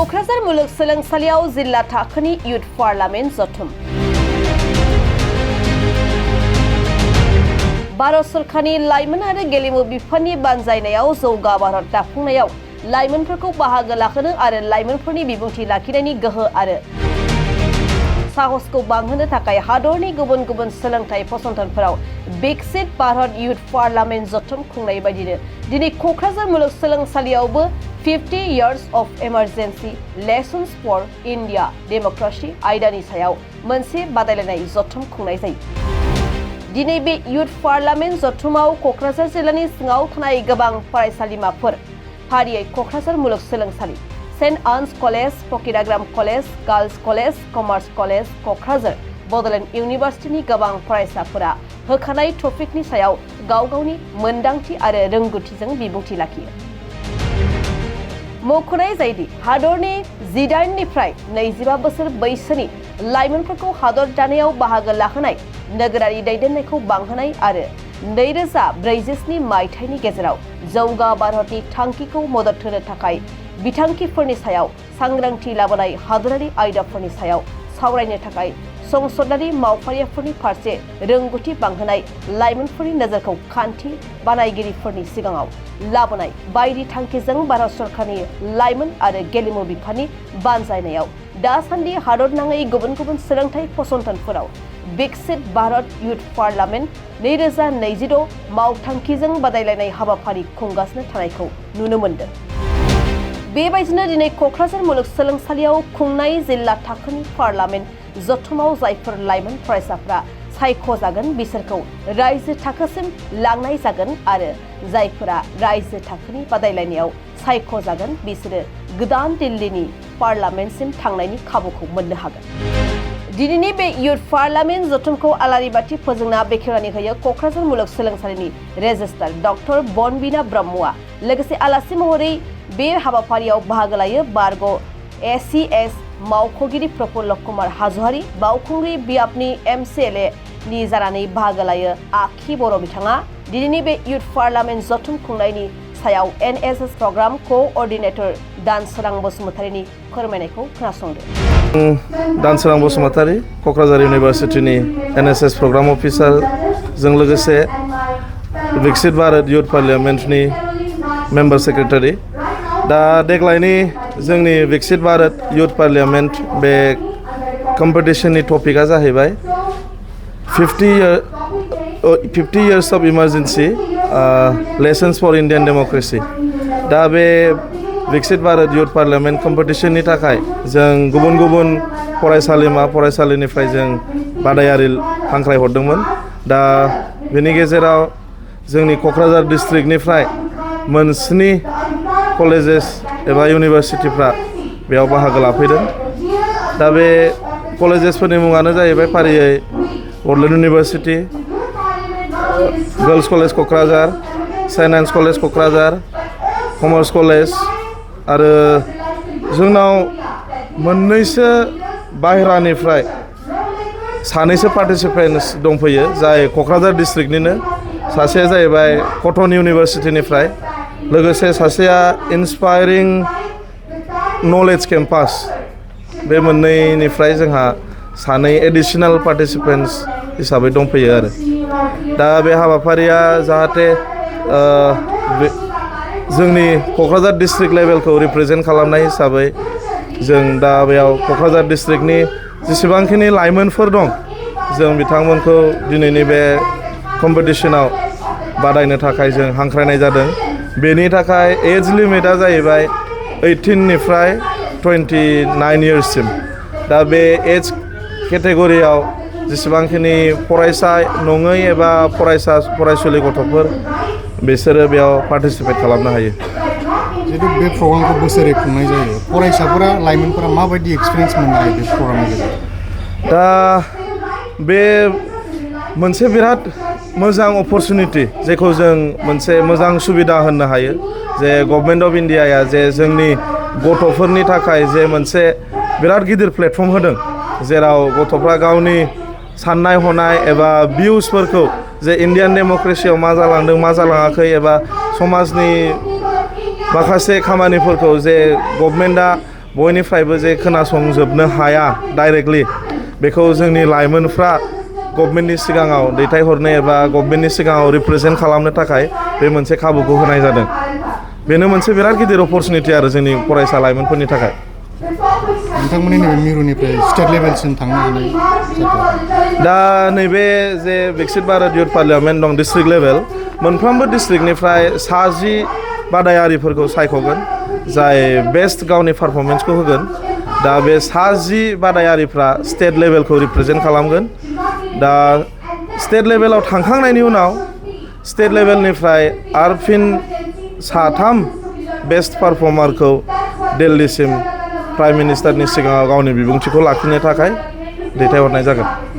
क'क्राझार मुलुगसोलोंसालियाव जिल्ला थाखोनि youth parliament जथुम भारत सरकारनि लाइमोन आरो गेलेमु बिफाननि बानजायनायाव जौगा भारत दाफुंनायाव लाइमोनफोरखौ बाहागो लाहोनो आरो लाइमोनफोरनि बिबुंथि लाखिनायनि गोहो आरो साहसखौ बांहोनो थाखाय हादरनि गुबुन गुबुन सोलोंथाइ फसंथानफोराव विकसित भारत इयुथ पार्लामेन्ट जथुम खुंनाय बायदिनो दिनै Kokrajhar मुलुगसोलोंसालियावबो 50 years of emergency lessons for India democracy आयदानि सायाव मोनसे बादायलायनाय जथुम खुंनाय जायो। दिनै बे इयुथ पार्लामेन्ट जथुमाव क'क्राझार जिल्लानि सिङाव थानाय गोबां फरायसालिमाफोर फारियै क'क्राझार मुलुगसोलोंसालि Saint Anne's college, Fakiragram college, girls college, commerce college, Kokrajhar Bodoland इउनिभार्सिटिनि गोबां फरायसाफोरा होखानाय टपिकनि सायाव गाव गावनि मोनदांथि आरो रोंगौथिजों बिबुंथि लाखियो। मख'नाय जायोदि हादरनि 18 निफ्राय 25 बोसोर बैसोनि लाइमोनफोरखौ हादर दानायाव बाहागो लाहोनाय, नोगोरारि दैदेननायखौ बांहोनाय आरो 2047 मायथाइनि गेजेराव जौगा भारतनि थांखिखौ मदद होनो थाखाय बिथांखिफोरनि सायाव सांग्रांथि लाबोनाय हादरारि आयदाफोरनि सायाव सावरायनो थाखाय संसदारि मावफारियाफोरनि फारसे रोंगौथि बांहोनाय, लाइमोनफोरनि नोजोरखौ खान्थि बानायगिरिफोरनि सिगाङाव लाबोनाय बायदि थांखिजों भारत सरकारनि लाइमोन आरो गेलेमु बिफाननि बानजायनायाव दासान्दि हादरनाङै गुबुन गुबुन सोलोंथाइ फसंथानफोराव विकसित भारत इयुथ पार्लामेन्ट 2026 मावथांखिजों बादायलायनाय हाबाफारि खुंगासिनो थानायखौ नुनो मोन्दों। बेबायदिनो दिनै क'क्राझार मुलुगसोलोंसालियाव खुंनाय जिल्ला थाखोनि पार्लामेन्ट जथुमाव जायफोर लाइमोन फरायसाफ्रा सायख'जागोन बिसोरखौ रायजो थाखोसिम लांनाय जागोन आरो जायफोरा रायजो थाखोनि बादायलायनायाव सायख'जागोन बिसोरो गोदान दिल्लीनि पार्लामेन्टसिम थांनायनि खाबुखौ मोननो हागोन। दिनैनि बे इयुथ पार्लामेन्ट जथुमखौ आलारि बाथि फोजोंना बेखेवनानै होयो क'क्राझार मुलुगसोलोंसालिनि रेजिस्ट्रार डक्टर बनबिना ब्रह्मआ। लोगोसे आलासि महरै बे हाबाफारियाव बाहागो लायो बारग' एसिएस मावख'गिरि प्रफुल्ल कुमार हाज'वारि, बावखुंग्रि बियाबनि MCLA नि जानानै बाहागो लायो आखि बर' बिथाङा। दिनैनि बे इयुथ पार्लामेन्ट जथुम खुंनायनि सायाव NSS प्रग्राम क'अर्डिनेटर दानसोरां बसुमतारिनि फोरमायनायखौ खोनासंदो। दानसोरां बसुमतारि, क'क्राझार इउनिभार्सिटिनि NSS प्रग्राम अफिसार जों लोगोसे विकसित भारत इयुथ पार्लामेन्टनि मेम्बार सेक्रेटारि। दा देग्लायनि जोंनि विकसित भारत इयुथ पार्लामेन्ट बे कम्पिटिशननि टपिकआ जाहैबाय 50 years of emergency lessons for Indian democracy। दा बे विकसित भारत इयुथ पार्लामेन्ट कम्पिटिशननि थाखाय जों गुबुन गुबुन फरायसालिनिफ्राय जों बादायारि हांख्राय हरदोंमोन। दा बेनि गेजेराव जोंनि क'क्राझार डिस्ट्रिक्टनिफ्राय मोनस्नि कलेजेस एबा इउनिभार्सिटिफ्रा बेयाव बाहागो लाफैदों। दा बे कलेजेसफोरनि मुङानो जाहैबाय फारियै Bodoland university, girls college Kokrajhar, Saint Anne's college Kokrajhar, commerce college आरो जोंनाव मोननैसो बाहेरानिफ्राय सानैसो पार्टिसिपेन्ट्स दंफैयो जाय क'क्राझार डिस्ट्रिक्टनिनो। सासेया जाहैबाय कटन इउनिभार्सिटिनिफ्राय, लोगोसे सासेया इन्सपायरिं नलेज केम्पास, बे मोननैनिफ्राय जोंहा सानै एडिशनेल पार्टिसिपेन्ट्स हिसाबै दंफैयो आरो। दा बे हाबाफारिया जाहाथे जोंनि क'क्राझार डिस्ट्रिक्ट लेभेलखौ रिप्रेजेन्ट खालामनाय हिसाबै जों दा बेयाव क'क्राझार डिस्ट्रिक्टनि जेसेबांखिनि लाइमोनफोर दं जों बिथांमोनखौ दिनैनि बे कम्पिटिशनाव बादायनो थाखाय जों हांख्रायनाय जादों। बेनि थाखाय एज लिमिटआ जाहैबाय 18 निफ्राय 29 इयार्ससिम। दा बे एज केटेगरियाव जेसेबांखिनि फरायसा नङै एबा फरायसुलि गथ'फोर बिसोरो बेयाव पार्टिसिपेट खालामनो हायो। जिहेतु बे प्रग्रामखौ बोसोरै खुंनाय जायो, फरायसाफोरा लाइमोनफोरा माबायदि एक्सपिरियेन्स मोननो हायो बे प्रग्रामनि गेजेरजों? दा बे मोनसे बिराद मोजां अपरचुनिटि, जेखौ जों मोनसे मोजां सुबिदा होननो हायो जे गभर्नमेन्ट अफ इन्डियाया जे जोंनि गथ'फोरनि थाखाय जे मोनसे बिराद गिदिर प्लेटफर्म होदों, जेराव गथ'फ्रा गावनि साननाय हनाय एबा भिउसफोरखौ जे इन्डियान डेम'क्रेसियाव मा जालांदों मा जालाङाखै एबा समाजनि माखासे खामानिफोरखौ जे गभर्नमेन्टआ बयनिफ्रायबो जे खोनासंजोबनो हाया डाइरेक्टलि बेखौ जोंनि लाइमोनफ्रा गभर्नमेन्टनि सिगाङाव दैथायहरनो एबा गभर्नमेन्टनि सिगाङाव रिप्रेजेन्ट खालामनो थाखाय बे मोनसे खाबुखौ होनाय जादों बेनो मोनसे बिराद गिदिर अपरचुनिटि आरो जोंनि फरायसा लाइमोनफोरनि थाखाय नोंथांमोननि नैबे मिरुनिफ्राय स्टेट लेभेलसिम थांनो हानाय जादों दा नैबे जे विकसित भारत युथ पार्लियामेन्ट दं डिस्ट्रिक्ट लेभेल मोनफ्रोमबो डिस्ट्रिक्टनिफ्राय 10 बादायारिफोरखौ सायख'गोन जाय बेस्ट गावनि पारफरमेन्सखौ होगोन दा बे 10 बादायारिफ्रा स्टेट लेभेलखौ रिप्रेजेन्ट खालामगोन दा स्टेट लेभेलाव थांखांनायनि उनाव स्टेट लेभेलनिफ्राय आरो फिन 3 बेस्ट पारफर्मारखौ दिल्लीसिम प्राइम मिनिस्टारनि सिगाङाव गावनि बिबुंथिखौ लाखिनो थाखाय दैथायहरनाय जागोन